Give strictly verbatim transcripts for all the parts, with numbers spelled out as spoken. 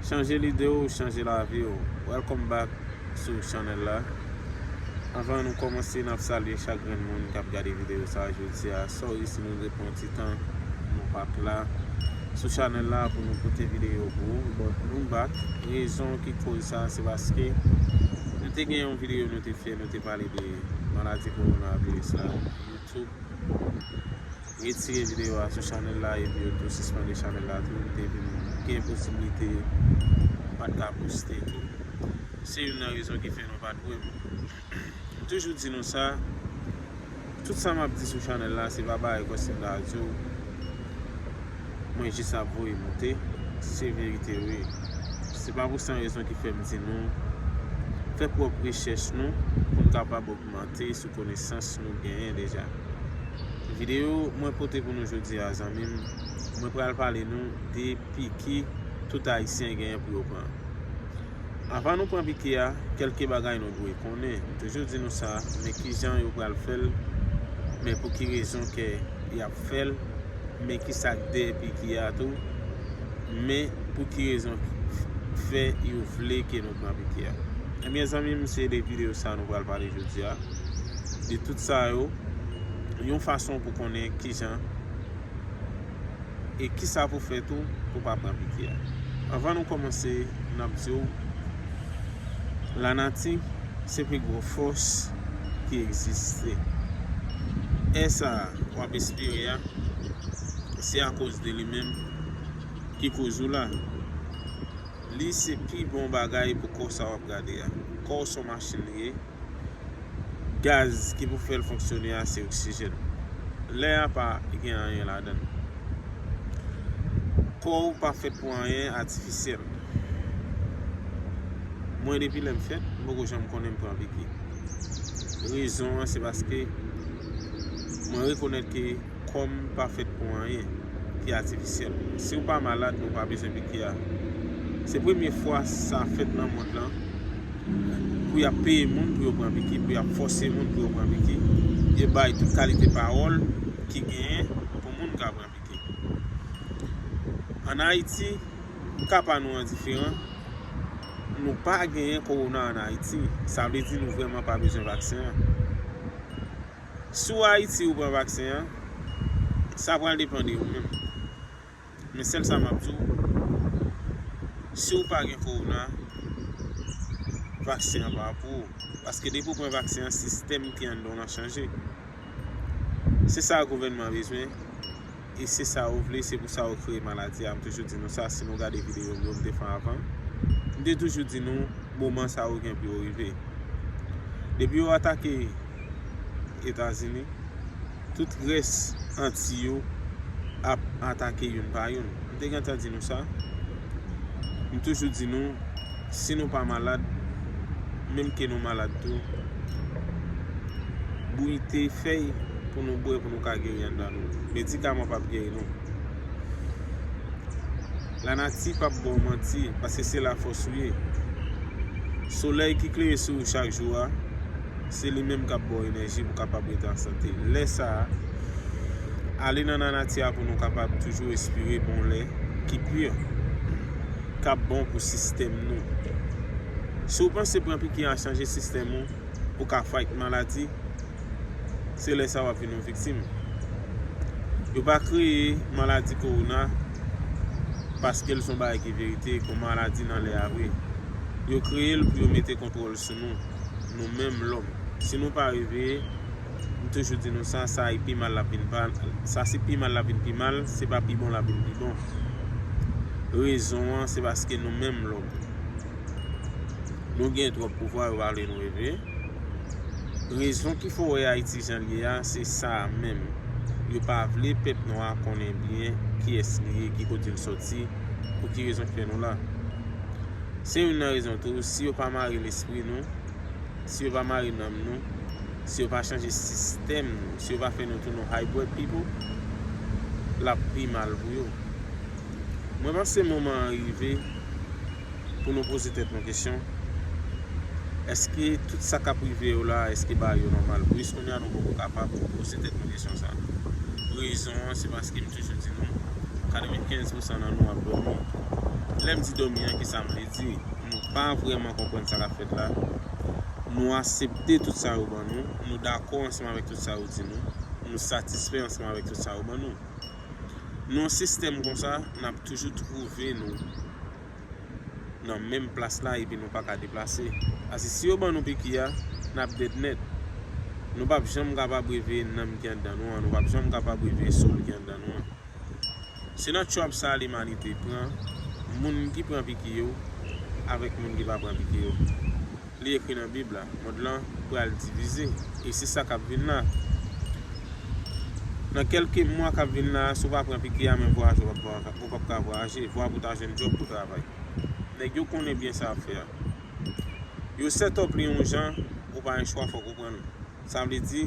Chanje lide w, chanje lavi w. Welcome back sou chanèl la. Anvan nou kòmanse, n ap salye chak grenn moun k ap gade videyo sa a jodi a. Sorry si nou te pran yon ti tan nou pa t la sou chanèl la pou nou pote videyo pou ou. But nou back. Rezon ki koz sa, se paske nou te gen yon videyo nou te fè, nou te pale de maladi kowonaviris la. YouTube retire videyo a sou chanèl la, epi yo tou sispande chanèl la tou. M te vin gen posiblite m pa t ka poste tou. Se youn nan rezon ki fè nou pa t wè m. M toujou di nou sa, tout sa m ap di sou chanèl la, se pa bagay kòmsi m ta di w mwen jis ap voye moute. Se verite wi. Se pa pou san rezon ki fè m di nou fè pwòp rechèch nou pou n kapab ogmante sou konesans nou genyen deja. Videyo mwen pote pou nou jodi a, zanmi m, mwen pral pale nou de piki tout Ayisyen genyen pou yo pran. Anvan nou pran piki a, kèlke bagay nou dwe konnen. M toujou di nou sa, men kijan yo pral fè l, men pou ki rezon ke y ap fè l, men ki sa k dèyè piki a tou, men pou ki rezon fè yo vle ke nou pran piki a. Ebyen, zanmi m, se de videyo sa nou pral pale jodi a. De tout sa yo, yon fason pou konnen kijan e kisa pou fè tou pou pa pran piki a. Anvan nou kòmanse, n ap di w, lanati se pi gwo fòs ki egziste. È sa a w ap espire a, se akoz de li menm ki koz ou la. Li se pi bon bagay pou kò sa w ap gade a. Kò w se yon machin li ye. Gaz ki pou fè l fonksyone a se oksijèn. Lè a pa gen anyen ladan l. Kò w pa fèt pou anyen atifisyèl. Mwen, depi lè m fèt, m poko janm konnen m pran piki. Rezon an, se paske mwen rekonèt ke kò m pa fèt pou anyen ki atifisyèl. Si w pa malad, nou pa bezwen piki a. Se premye fwa sa fèt nan mond lan, pou y ap peye moun pou yo pran piki, pou y ap fòse moun pou yo pran piki. Yo bay tout kalite pawòl ki genyen pou moun ka pran piki. Ann Ayiti, ka pa nou an diferan. Nou pa genyen kowona ann Ayiti. Sa vle di nou vrèman pa bezwen vaksen an. Si w Ayiti ou pran vaksen an, sa pral depann de ou menm. Men sèl sa m ap di w, si w pa gen kowona, vaksen an pa pou ou. Paske depi w pran vaksen an, sistèm ki anndan w lan chanje. Se sa gouvènman an bezwen, e se sa yo vle, se pou sa yo kreye maladi a. M toujou di nou sa, si nou gade videyo m yo m te fè avan, m te toujou di nou, moman sa yo gen pou yo rive. Depi yo atake Etazini, tout rès Anti yo ap atake youn pa youn. M te gentan di nou sa. M toujou di nou, si nou pa malad, menm ke nou malad tou, bouyi te fèy pou nou bwè, pou nou ka geri anndan nou. Medikaman p ap geri nou. Lanati p ap ba w manti, paske se lafòs ou ye. Solèy ki klere sou ou chak jou a, se li menm k ap ba w enèji pou w kapab rete an sante. Lè sa a, ale nan lanati a pou nou kapab toujou respire bon lè ki pi, k ap bon pou sistèm nou. Si w panse pran piki a chanje sistèm ou, pou w ka fight maladi, se lè sa w ap vin yon viktim. Yo pa kreye maladi kowona paske l se yon bagay ki verite, yon maladi nan lè a vre. Yo kreye l pou yo mete kontwòl sou nou, nou menm lòm. Si nou pa reveye, m toujou di nou sa, sa e pi mal l ap vin pa, sa se pi mal l ap vin pi mal, se pa pi bon l ap vin pi bon. Rezon an, se paske nou menm lòm, nou gen twòp pouvwa, yo pa vle nou reveye. Rezon ki fè w wè Ayiti jan l ye a, se sa a menm. Yo pa vle pèp nwa a konnen byen kiyès li ye, ki kote l sòti, pou ki rezon k fè nou la. Se youn nan rezon tou, si yo pa mare lespri nou, si yo pa mare nanm nou, si yo pa chanje sistèm nou, si yo pa fè nou tou nou hybrid people, l ap pi mal pou yo. Mwen panse moman an rive pou nou poze tèt nou kesyon, èske tout sa k ap rive yo la, èske bagay yo nòmal? Pou jis kounye a, nou poko kapab poze tèt nou kesyon sa. Rezon an, se paske m toujou di nou, katrevenkenz pousan nan nou ap dòmi. Lè m di dòmi an, ki sa m vle di? Nou pa vrèman konprann sa k ap fèt la. Nou aksepte tout sa yo ban nou. Nou dakò ansanm avèk tout sa yo di nou. Nou satisfè ansanm avèk tout sa yo ban nou. Nan yon sistèm konsa, n ap toujou twouve nou nan menm plas la epi nou pa ka deplase. Paske si yo ban nou piki a, n ap dèd nèt. Nou p ap janm kapab reveye nanm ki anndan nou an, nou p ap janm kapab reveye soul ki anndan nou an. Se nan trap sa limanite pran, moun ki pran piki yo avèk moun ki pa pran piki yo. Li ekri nan Bib la, mond lan pral divize. E se sa k ap vin la. Nan kèlke mwa k ap vin la, si w pa pran piki a, menm vwayaje w p ap, ou p ap ka vwayaje. Vwa pou ta jwenn djòb pou travay. Nèg yo konnen byen sa y ap fè a. Yo set up li yon jan, ou pa gen chwa, fòk ou pran l. Sa vle di,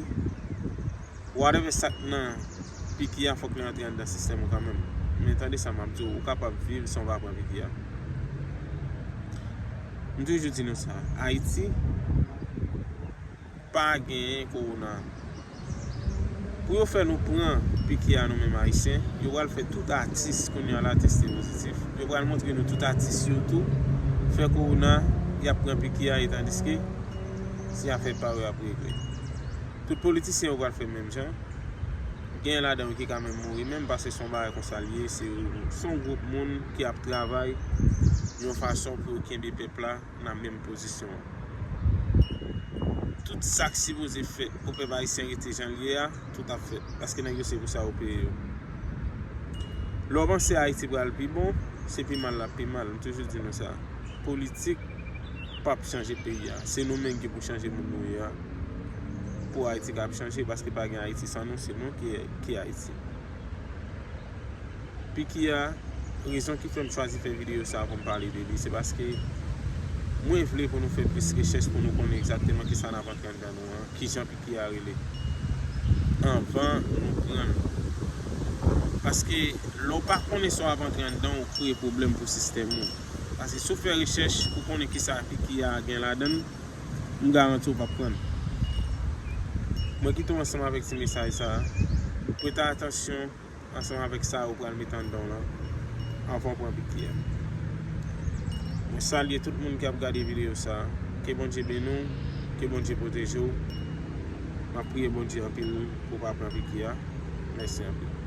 whatever sa k nan piki a, fòk li antre anndan sistèm ou kanmenm. Men tande sa m ap di w, ou kapab viv san w pa pran piki a. M toujou di nou sa, Ayiti pa genyen kowona. Pou yo fè nou pran piki a nou menm Ayisyen, yo pral fè tout atis kounye a la teste pozitif. Yo pral montre nou tout atis yo tou fè kowona, y ap pran piki a, e tandiske se afè pa yo y ap regle. Tout politisyen yo pral fè menm jan. Genyen ladan yo ki ka menm mouri menm, paske se yon bagay konsa l ye, se, se yon gwoup moun ki ap travay yon fason pou yo kenbe pèp la nan menm pozisyon an. Tout sa k sipoze fèt pou pèp ayisyen rete jan l ye a, tout ap fèt. Paske nèg yo se pou sa yo peye yo. Lè w panse Ayiti pral pi bon, se pi mal l ap pi mal. M toujou di nou sa. Politik p ap chanje peyi a. Se nou menm ki pou chanje moun nou ye a. Pou Ayiti kab chanje, paske pa gen Ayiti san nou, se nou ki, ki Ayiti. Piki a, rezon ki fè m chwazi fè videyo sa pou m pale de li, se paske mwen vle pou nou fè plis rechèch pou nou konnen egzakteman kisa n ap antre anndan nou an, kijan piki a rele. Anvan nou pran l. Paske lè w pa konnen sa w ap antre anndan, ou kreye pwoblèm pou sistèm ou. Paske si w fè rechèch pou konnen kisa piki a gen ladan l, m garanti w p ap pran l. Mwen kite w ansanm avèk ti mesaj sa a. Prete atansyon ansanm avèk sa ou pral met anndan w lan anvan w pran piki a. Mwen salye tout moun ki ap gade videyo sa a. Ke Bondye beni w, ke Bondye pwoteje w. M ap priye Bondye anpil pou w pa pran piki a. Mèsi anpil.